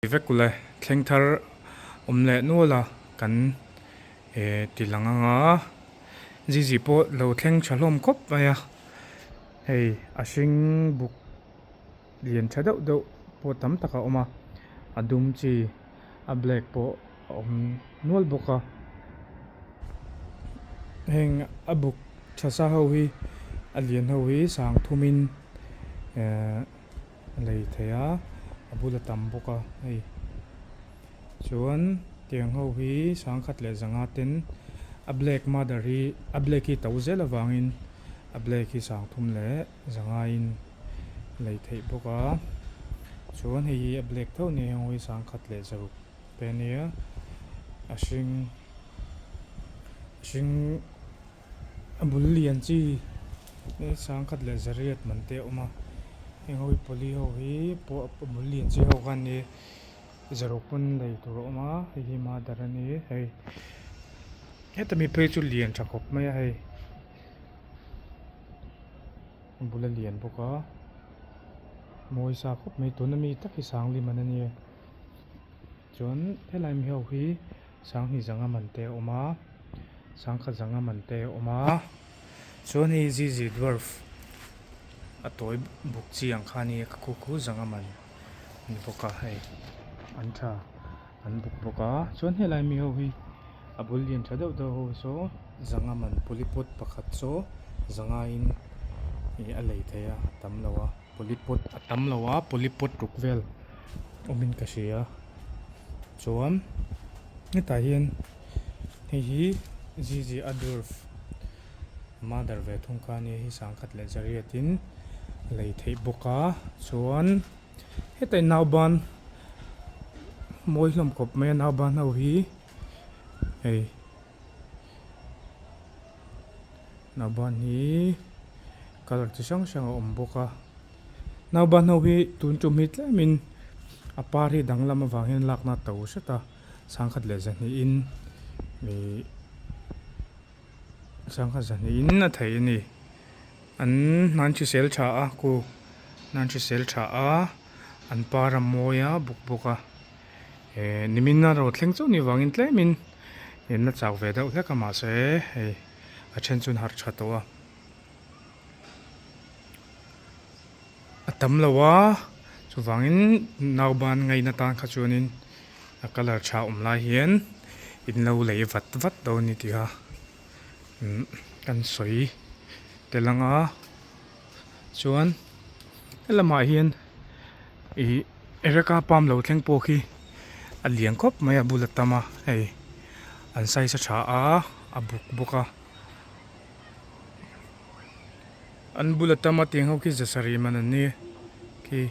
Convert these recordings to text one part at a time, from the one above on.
Vek ule thleng thar awm leh nual a kan eh ti lang anga zizi pawh lo thleng tha hlawm khawp mai a hei a hring buk lian tha deuh deuh pawh tam tak a awm a a dum chi a black pawh a awm nual bawk a heng a buk tha sa ho hi a lian ho hi sang thum in ehh. A lei thei a a bul a tam bawk a hei chuan tiang ho hi sangkhat leh zanga ten a black mother hi a black hi to zel avangin a black hi sangthum leh zanga in a lei theih bawk a chuan hei hi a black tho a ni heng ho hi sangkhat leh zaruk te a nia a hring a hring. A bul lian chi sangkhat leh zariat man te a awm a heng ho hi pali ho hi pawh a bul lian chi ho kha an ni zaruk pawn lei tur a awm a hei hi mother a ni hei heta mi phei chu lian tha khawp mai a hei a bul a lian bawk a mawi sa khawp mai tuna mi tak hi sangli man a nia chuan helai mi ho hi Sanghnih zanga man te a awm a, sangkhat zanga man te a awm a, chuan hei zizi dwarf a tawi buk chi ang kha a ni a ka khu khu zanga man a ni bawk a hei an tha an buk bawk a chuan helai mi ho hi a bul lian tha deuh deuh ho saw zanga man polipot pakhat saw zanga in ih a lei thei a a tam lo a polipot a tam lo a polipot ruk vel awmin ka hria. Chuan hetah hian hei hi Zizi a dwarf mother ve thung kha ania hei sangkhat leh zariat in a lei theih bawk a chuan hetah hian nauban mawi hlawm khawp mai a nauban ho hi hei nauban hi colour chi hrang hrang a awm bawk a. Nauban ho hi tun tum hi tlemin a par hi danglam avang hian lakna a to hret a, sangkhat leh zahnihin ih sangkhat zahnihin a thei a ni. An hnan hrisel tha a ku hnan hrisel tha a an par a mawi a buk bawk a eh nimin a ro thleng chauh ni vangin tlemin in la chak ve deuh hlek a mahse hei a then chu an harh tha tawh a. A tam lo a chuvangin nauban ngaina tan kha chuanin a colour tha awm lai hian in lo lei vat vat dawn a ni tih a umm kan sawi tel ang a chuan helamah hian ih ereka palm lo thleng pawh khi a lian khawp mai a bul a tam a hei an size a tha a a buk bawk a. An bula tama tiang ho khi zasarih man an ni khi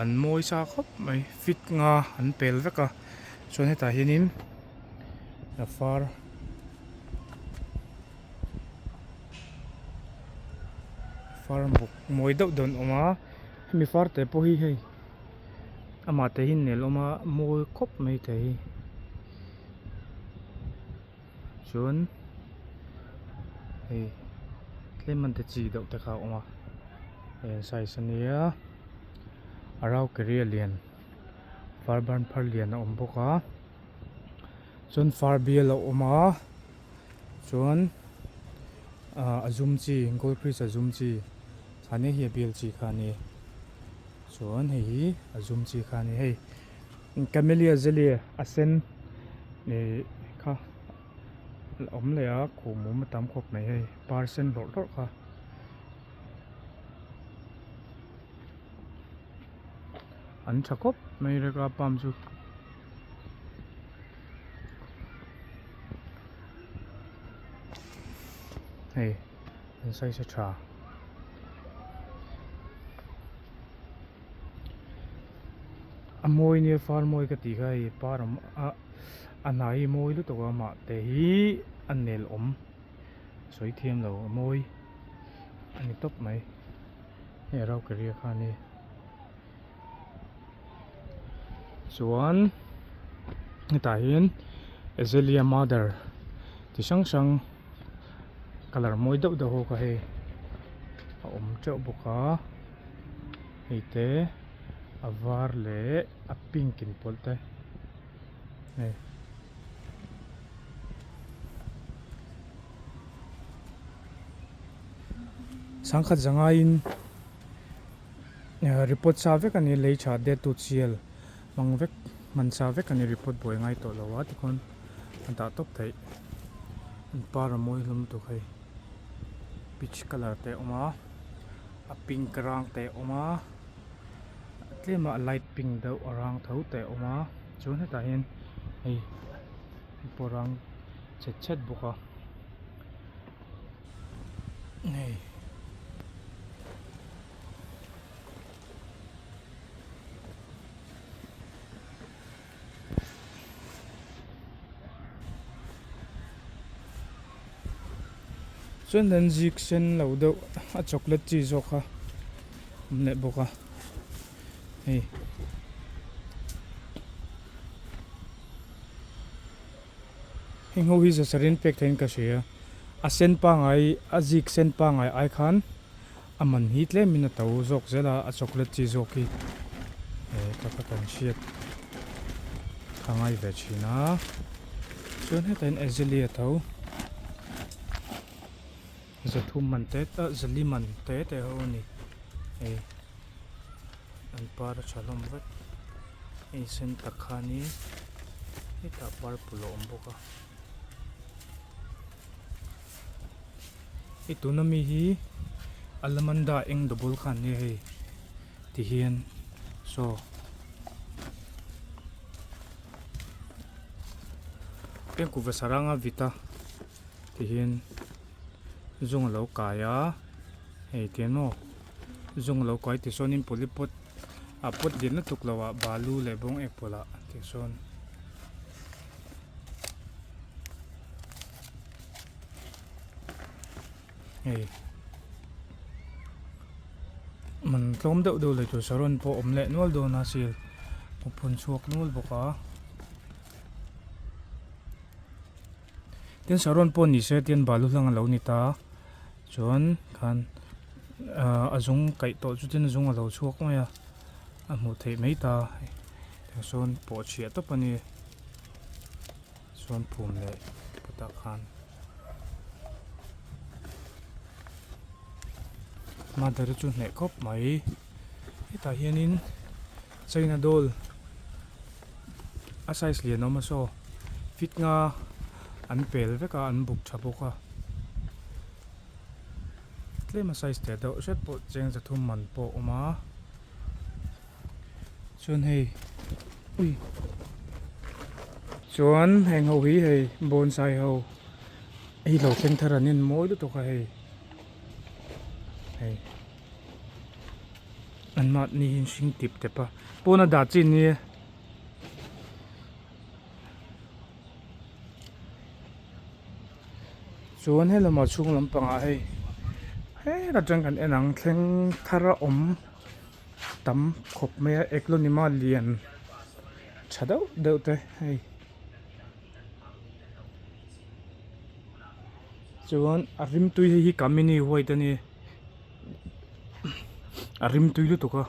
an mawi sa khawp mai fit nga an pel vek a chuan hetah hianin a far far buk mawi deuh deuh an awm a hemi far te pawh hi hei amah te hi nel awm a mawi khawp mai te hi. Chuan hei tlem an ti chi deuh te kha a awm a hei an size ania araucaria lian far ban phar lian a awm bawk a chuan far bial a awm a chuan ah a zum chi gold fish a zum chi khani hi a bial chi kha a ni chuan hei hi a zum chi kha a ni hei. Camellia zelia a sen ih kha a awm leh a khum awm a tam khawp mai hei par sen hlawrh hlawrh kha. An tha khawp mai reka palm chu. Hei an size a tha. A mawi nia far mawi ka tih kha hei par awm a a hnai hi mawi lutuk a amah te hi a nel awm sawi thiam lo a mawi a ni tawp mai hei a raukeria kha a ni chuan hetah hian azalea mother chi hrang hrang colour mawi deuh deuh ho kha hei a awm teuh bawk a. Hei te. A var leh a pink inpawlh te hei. Sangkhat zangaiin report sa vek a ni lei tha det tu chial hmang vek hman sa vek a ni report buai ngai tawh lo a tikhawn a dah tawp theih an par a mawi hlawm lutuk hei peach colour te a awm a a pink rang te a awm a tlem a light pink deuh a rang tho te a awm a chuan hetah hian hei pawh rang chhet chhet bawk a. Hei chuan an zik sen lo deuh a chocolate chi zawk kha awm leh bawk a hei. Heng ho hi zasarin pek theihin ka hria. A sen pangai, a zik sen pangai ai khan a man hi tlemin a to zawk zel a, a chocolate chi zawk hi eh ka kha kan hriat kha ngai ve thin a. Chuan hetah hian azalea tho zathum man te ah zali man te te ho a ni hei an par a tha hlawm vek. Hei sen tak khanin hetah purple a awm bawk a hei tuna mi hi alamanda eng double kha an nia hei tihian saw eng kuhva saranga vit a tihian zung alo kai a hei tiang maw zung alo kai tisawn in polypot a pot lian lutuk lo ah balu leh bawng ek pawlh ah tisawn. Hei man tlawm deuh deuh leh tur saron pawh awm leh nual dawn a sil a phun chhuak nual bawk a. Tin saron pawh ni se tin balu hlang a lo ni ta chuan khan ahh a zung kaih tawh chu tin a zung a lo chhuak mai a a hmuh theih mai ta tiang sawn pawh chhiah tawp a ni chuan phum leh putah khan mother chu hneh khawp mai hetah hianin china doll. A size lian awm a saw fit nga an pel vek a an buk tha bawk a tlem a size teh deuh hret pawh cheng zathum man pawh a awm a chuan hei ui chuan heng ho hi hei bonsai ho hei lo thleng thar an en mawi lutuk a hei hei. An mahni hi an hring tip tep a pawn a dah chi nia. Chuan he lamah chhung lampangah hei heta tang kan en ang thleng thar a awm tam khawp mai a eklonima lian tha deuh deuh te hei. Chuan a rimtui hei hi kamini white a ni a rimtui lutuk a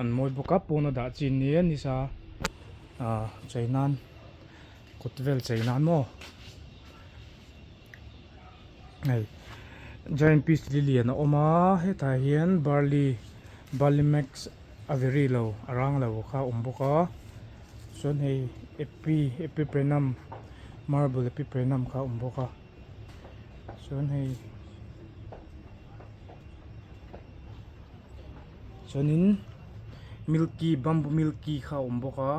an mawi bawk a pawn a dah chi nia nisa ah chei nan kut vel chei nan maw hei giant peach li lian a awm a hetah hian barley barley max a veri lo a rang lo kha a awm bawk a chuan hei epi epiprenum marble epiprenum kha a awm bawk a chuan hei chuanin milky bamboo milky kha a awm bawk a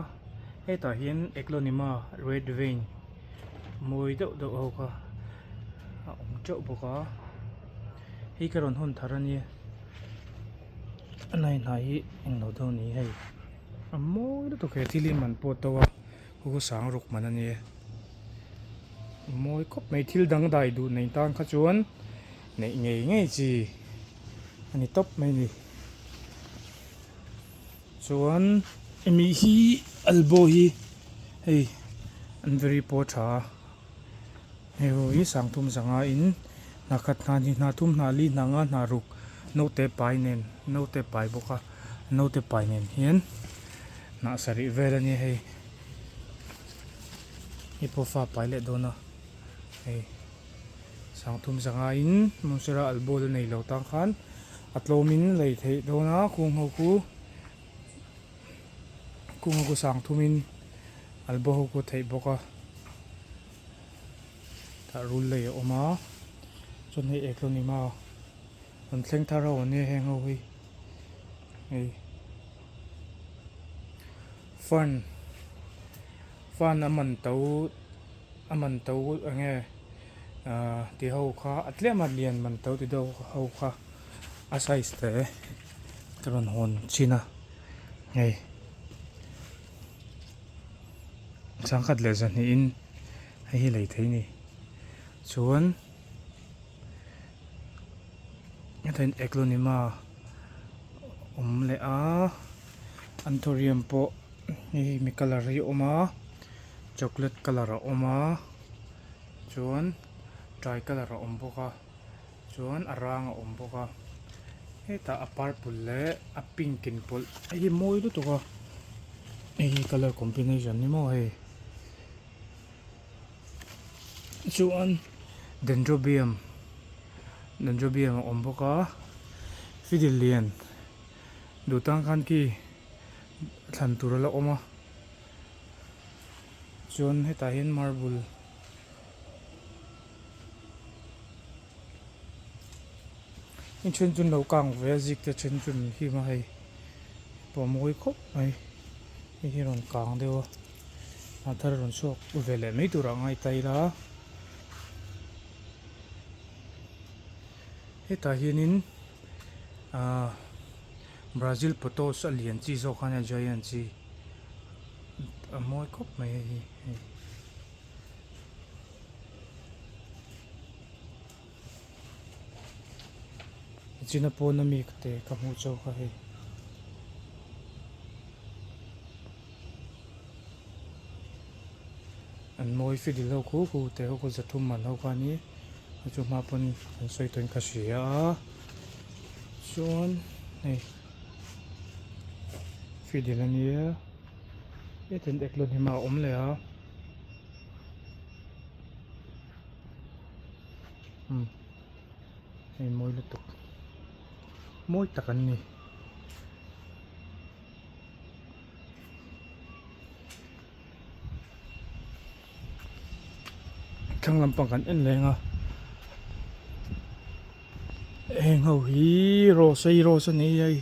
hetah hian eglonema red vein mawi deuh deuh ho kha a awm teuh bawk a hei ka rawn hawn thar a nia. A nai hnai hi englo deuh a ni hei a mawi lutuk he thil hi man pawh to a khu sang ruk man a nia a mawi khawp mai thil dang dai duh nei tan kha chuan neih ngei ngei chi a ni tawp mai a ni chuan hemi hi elbow hi hei an very pawh a tha a hei ho hi sangthum zanga in hna khat hna hnih hna thum hna li hna nga hna ruk naute pai nen naute pai bawk a. Naute pai nen hian hnah sarih vel a nia hei. Hei pawh fa pai leh dawn a hei sangthum zanga in Monstera albo la nei lo tan khan a tlawm in lei theih dawn a kung ho khu kung ho khu sangthum in albo ho khu a theih bawk a tah rul lei a awm a chuan hei eklonima an thleng thar ho an nia heng ho hi hei fern fern a man to a man to eng nge ahh ti ho kha a tlem a lian man to ti deuh ho kha a size te ka rawn hawn chhin a hei sangkhat leh zahnih in hei hi lei thei a ni chuan. Hetah hian eglonema awm leh a anthurium pawh hei mi colour hi a awm a chocolate colour a awm a chuan tri colour a awm bawk a chuan a rang a awm bawk a hetah a purple leh a pink inpawlh hei hi mawi lutuk a hei hi colour combination ni maw hei. Chuan dendrobium dendrobium a awm bawk a fiddle lian duh tan khan khi thlan tur a la awm a chuan hetah hian marble in then chu an lo kang ve a zik te then chu an him a hei pawh a mawi khawp mai hei hi a rawn kang deuh a. A thar rawn chhuak ve leh mai turah ngai ta ila hetah hianin ahh Brazil potos a lian chi zawk kha ania giant chi a mawi khawp mai hei hi hei. China pawn ami te ka hmuh chauh kha hei. An mawi fidil ho khu khu te ho khu zathum man ho kha ni a chu hma pawn an sawi tawhin ka hria a chuan hei fidil a nia hetiang eklon hi mah a awm leh a umm hei mawi lutuk mawi tak an ni. Thlang lampang kan en leng a heng ho hi rose hei rose a ni a hei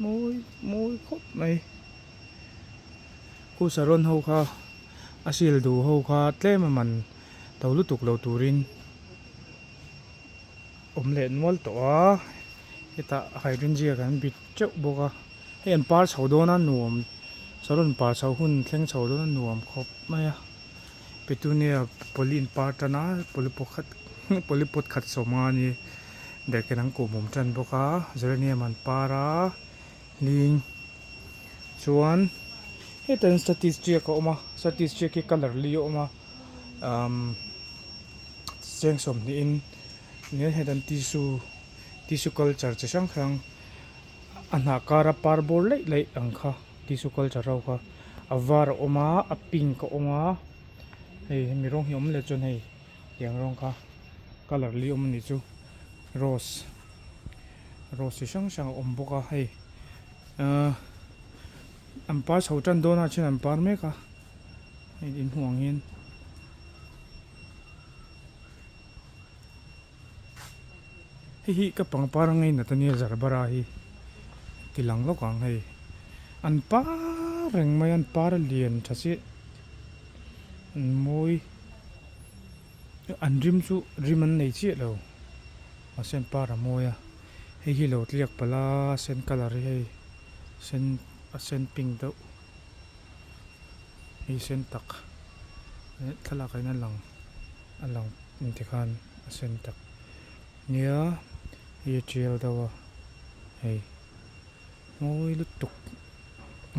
mawi mawi khawp mai khu saron ho kha a sil duh ho kha tlem a man to lutuk lo turin awm leh nual tawh a hetah hydrangea kan bit teuh bawk a. Hei an par chho dawn a nuam saron par chho hun thleng chho dawn a nuam khawp mai a petunia pawli in par tan a pawli pakhat pawli pot khat sawm nga a ni derhken an kuhmum tan bawk a geranium an par a hling chuan hetah hian statis tiak a awm a statis tiak hi colour li a awm a umm cheng sawmhnih in hetah hian tissue tissue culture chi hrang hrang. A hnah kara par bawr laih laih ang kha tissue culture ho kha a var a awm a a pink a awm a hei hemi rawng hi a awm leh chuan hei tiang rawng kha colour li awm a nih chu rose rose chi hrang hrang a awm bawk a hei ahh an par chho tan dawn a then an par mek a hei inhmuh ang hian. Hei hi ka pangpar a ngainat a nia Zarbara hi ti lang lawk ang hei an par reng mai a an par a lian tha chiah an mawi an rim chu rim an nei chiah lo mahse an par a mawi a hei hi lo tliak palh a sen colour hi hei sen a sen pink deuh hei sen tak thlalak ah hian a lang. A lang engti khan a sen tak nia hei a tial deuh a hei mawi lutuk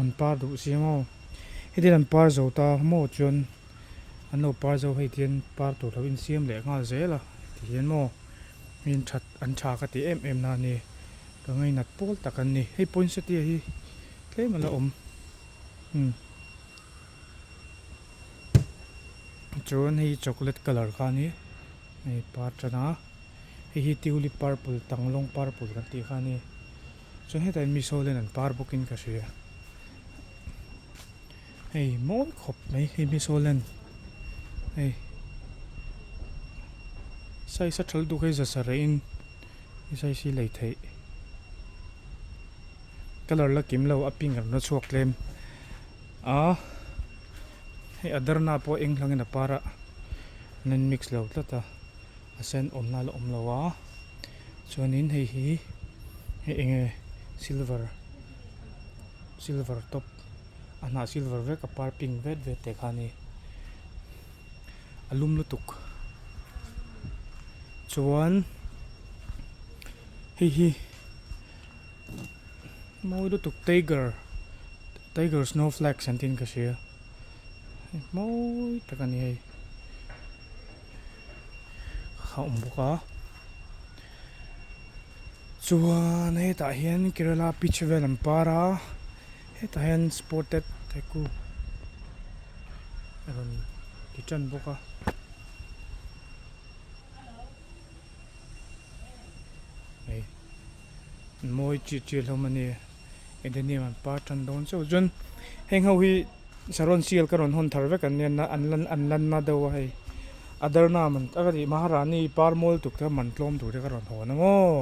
an par duh si maw hetiang an par zo ta maw chuan an lo par zo hei tihian par tur lo insiam leh nghal zel a tihian maw hei an that an tha ka ti em em na a ni. Ka ngainat pawl tak an ni. Hei poinsettia hi tlem a la awm. Umm. Chuan hei chocolate colour kha a ni. Hei par tan a. Hei hi tulip purple tanglawng purple kan tih kha a ni. Chuan hetah hian miso len an par bawkin ka hria. Hei mawi khawp mai hei miso len hei size a tha lutuk hei za sarih in he size hi lei theih colour la kim lo a pink an la chhuak tlem a hei a darna pawh eng hlangin a par a an in mix lo tlat a a sen awmna la awm lo a chuanin hei hi hei eng nge silver silver top a hnah silver vek a par pink vet vet te kha a ni a lum lutuk chuan hei hi mawi lutuk tiger tiger snow flakes an tiin ka hria mawi tak a ni hei a awm bawk a chuan hetah hian kerala peach vel an par a hetah hian spotted teku a rawn ti tan bawk a. Hei mawi chi chi hlawm a ni Edenium an par tan dawn chauh chuan heng ho hi saron sial ka rawn hawn thar vek an nia an lan an lan na deuh a hei a darna man tak a ni maharani par mawl tuk te man tlawm tur te ka rawn hawn ang aw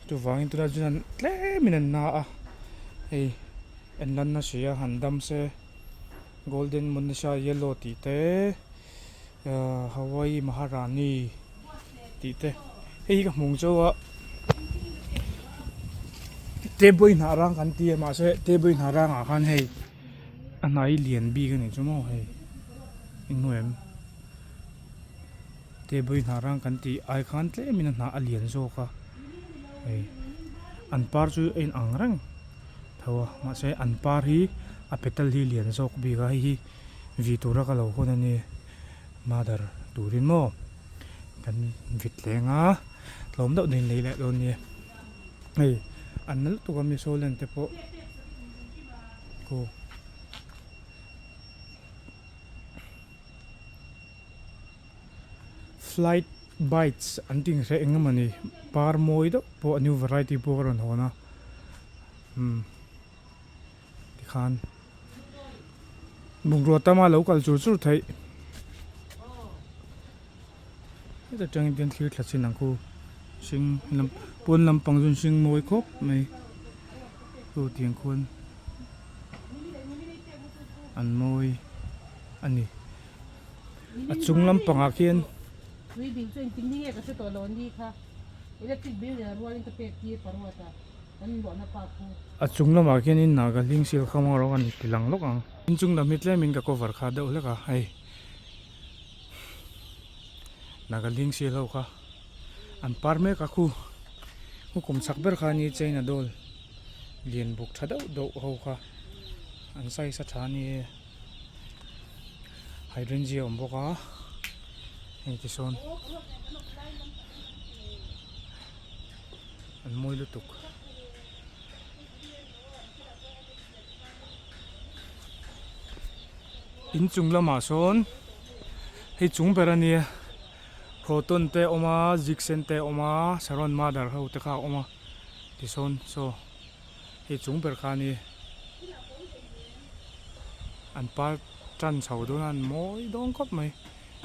chuvangin tunah chuan tlemin an na a hei an lan na si a han dam se golden monisha yellow tih te. Hawaii Maharani tih te hei hi ka hmuh ang chauh a table hnah rang kan ti a mahse table hnah rangah khan hei a hnah hi lian bik a ni chu maw hei engmaw em table hnah rang kan tih ai khan tlemin a hnah a lian zawk a hei an par chu a in ang reng tho a mahse an par hi a petal hi lian zawk bik a hei hi. Vih tura ka lo hawn a ni. Mother turin maw kan vit leng a, tlawm deuh dawn lei leh dawn nia. Hei an na lutuk a miso len te pawh khu. Flight bites an tih hreh eng emaw ni par mawi deuh pawh a new variety pawh a rawn hawn a umm. Tikhan bungrua tama lo kal chur chur theih heta tangin hian thlir thla chin ang khu hring lam pawn lampang chu hring mawi khawp mai chu tiang khuan an mawi a ni a chung lampangah khian. A chung lamah khianin naga hling sil kha hmang rawng a ni ti lang lawk ang. Inchung lam hi tlemin ka cover kha deuh hlek a hei naga hling sil ho kha an par mek a khu khu kum chak ber kha a ni china doll lian buk tha deuh deuh ho kha an size a tha a ni e hydrangea a awm bawk a hei tisawn. An mawi lutuk. In chung lamah sawn hei chung ber a nia proton te a awm a ziksen te a awm a saron mother ho te kha a awm a tisawn saw hei chung ber kha a nia an par tan chho dawn a an mawi dawn khawp mai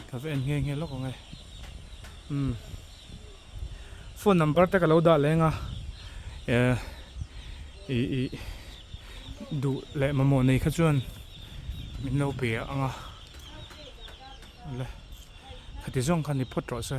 ka va en nghe nghe lawk ang e umm. Phone number te ka lo dah leng a eh ih ih duh leh mamawh nei kha chuan min lo pe ang a le khati zawng kha ni phawt rawh se.